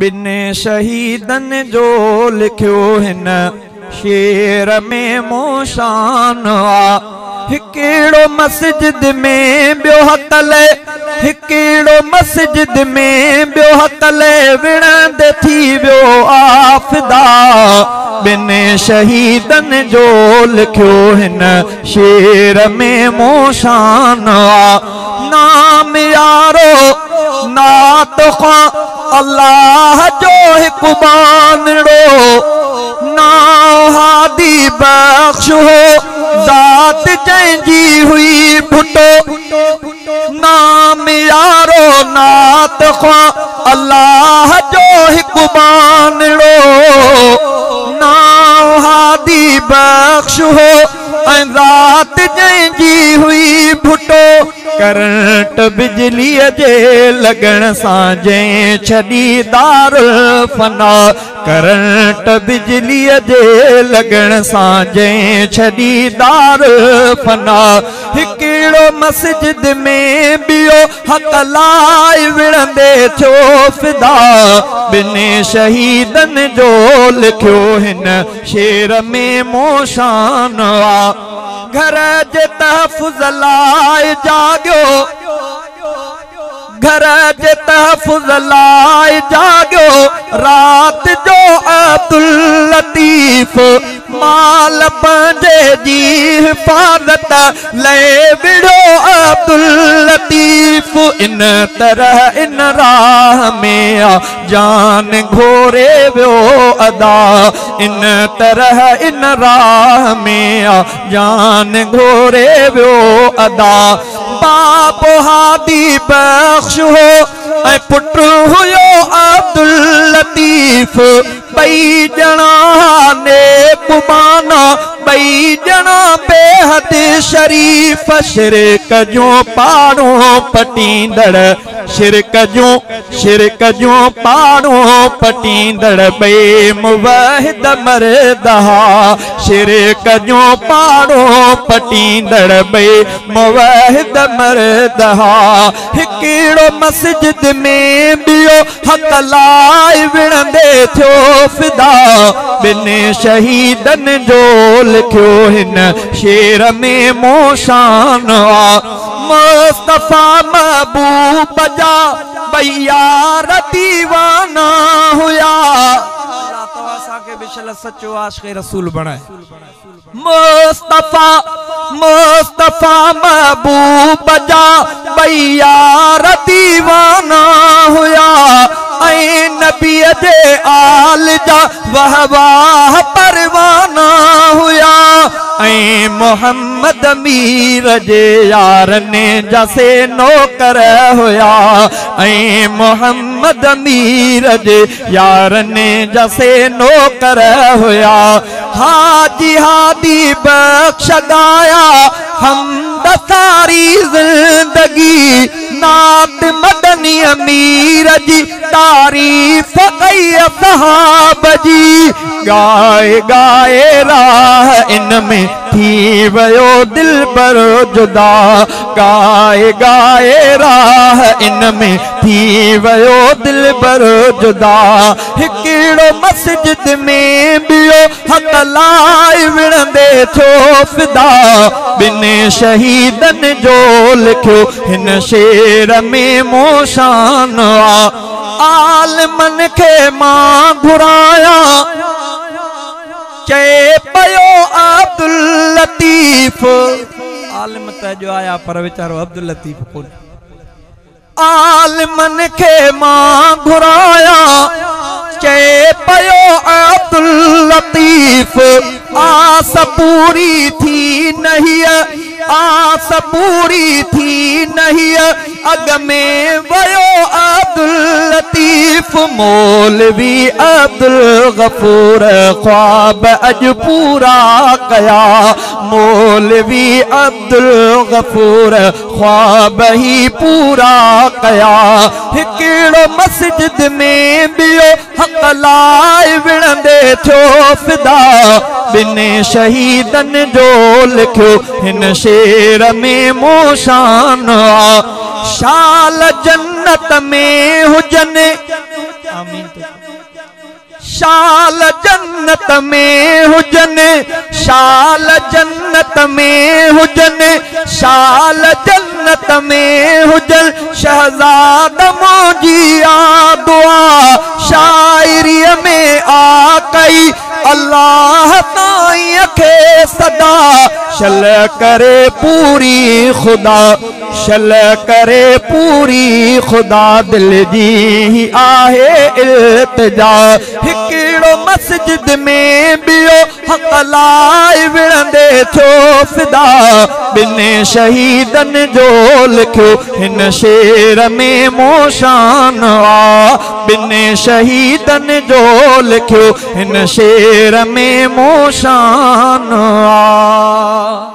ॿिन्हि शहीदनि जो लिखियो हिन शेर में मों शान आ। हिकिड़ो मस्जिद में ॿियो हकल, हिकिड़ो मस्जिद में ॿियो हकल विणंदे थी वियो आ फिदा। ॿिन्हि शहीदनि जो लिखियो हिन शेर में मों शान आ। नाम यारो नात ख़्वां अल्लाह जो हिकु बानड़ो, नाम हादी बख़्श हो ज़ात जंहिंजी हुई भुटो। नाम यारो नात ख़्वां अल्लाह जो हिकु बानड़ो, नाम हादी बख़्श हो ऐं ज़ात जंहिंजी हुई भुटो। करंट बिजलीअ जे लॻण सां जंहिं छॾी दारुल फना, करंट बिजलीअ जे लॻण सां जंहिं छॾी दारुल फना। हिकिड़ो मस्जिद में ॿियो हक़ लाइ विढ़ंदे थियो फिदा। ॿिन्हि शहीदनि जो लिखियो हिन शेर में मों शान आ। घर जे तहफ़ुज़ लाइ जाॻियो, घर जे तहफ़ुज़ लाइ जाॻियो राति जो अब्दुल लतीफ़। माल पंहिंजे जी हिफ़ाज़त लए विढ़ियो अब्दुल लतीफ़। इन तरह इन राह में आ जान घोरे वियो अदा, इन तरह इन राह में आ जान घोरे वियो अदा। बाप हादी बख़्श हो ऐं पुटु हुयो अब्दुल लतीफ़। ॿई ॼणा नेक बाना, ॿई ॼणा बेहद शरीफ़। शिरक जूं पाड़ूं पटींदड़, शिरक जूं पाड़ूं पटींदड़ ॿई मुवहिद मर्द हा। शिरक जूं पाड़ूं पटींदड़ ॿई मुवहिद मर्द हा। हिकिड़ो मस्जिद में ॿियो हक़ लाइ विढ़ंदे थियो फिदा। ॿिन्हि शहीदनि जो लिखियो हिन शेर में मों शान आ। मुस्तफ़ा महबूब जा ॿई यार दीवाना हुया। अल्लाह तव्हां असांखे बि शल सचो आशिक़ रसूल बणाए। मुस्तफ़ा मुस्तफ़ा महबूब जा ॿई यार दीवाना हुया। ऐं नबीअ जे आल जा वाह वाह परवाना हुया। ऐं मोहम्मद मीर जे यारनि जा से नौकर हुया। ऐं मोहम्मद मीर जे यारनि जा से नौकर हुया। हाजी हादी बख़्श गाया हमद सारी ज़िंदगी। नात मदनी अमीर जी तारीफ़ कई सहाब जी। गाए गाए राह इन में थी वियो दिल पर जुदा। गाए गाए राह इन में थी वियो दिल पर जुदा। हिकिड़ो मस्जिद में ॿियो हक़ लाइ विढ़ंदे थियो फिदा। ॿिन्हि शहीदनि जो लिखियो हिन शेर में मों शान आ। आलिमनि खे मां घुरायां चए पियो अब्दुल लतीफ़। आलिम त अॼु आया पर वीचारो अब्दुल लतीफ़ कोन। आलिमनि खे मां घुरायां चए पियो अब्दुल लतीफ़। आस पूरी थी नहीं, आस पूरी थी नहीं, अॻ में वियो अब्दुल लतीफ़। मौलवी अब्दुल गफ़ूर ख़्वाब अॼु पूरा कया। मौलवी अब्दुल गफ़ूर ख़्वाब ही पूरा कया। हिकिड़ो मस्जिद में ॿियो हक़ लाइ विढ़ंदे थियो फिदा। ॿिन्हि शहीदनि जो लिखियो हिन शेर में मों शान आ। शाल जन्नत में हुजनि, آمين. شال جنت ۾ هجن، شال جنت ۾ هجن، شال جنت ۾ هجن شهزاد منهنجي آ دعا. شاعريءَ ۾ آ ڪئي الله سائينءَ کي صدا، شل ڪري پوري خدا، شل ڪري پوري خدا دل جي آهي التجا. هڪڙو مسجد ۾ ٻيو حق لاءِ وڙهندي ٿيو فدا، ٻن شهيدن جو لکيو هن شعر ۾ مون شان آ. ٻن شهيدن جو لکيو هن شعر ۾ مون شان آ.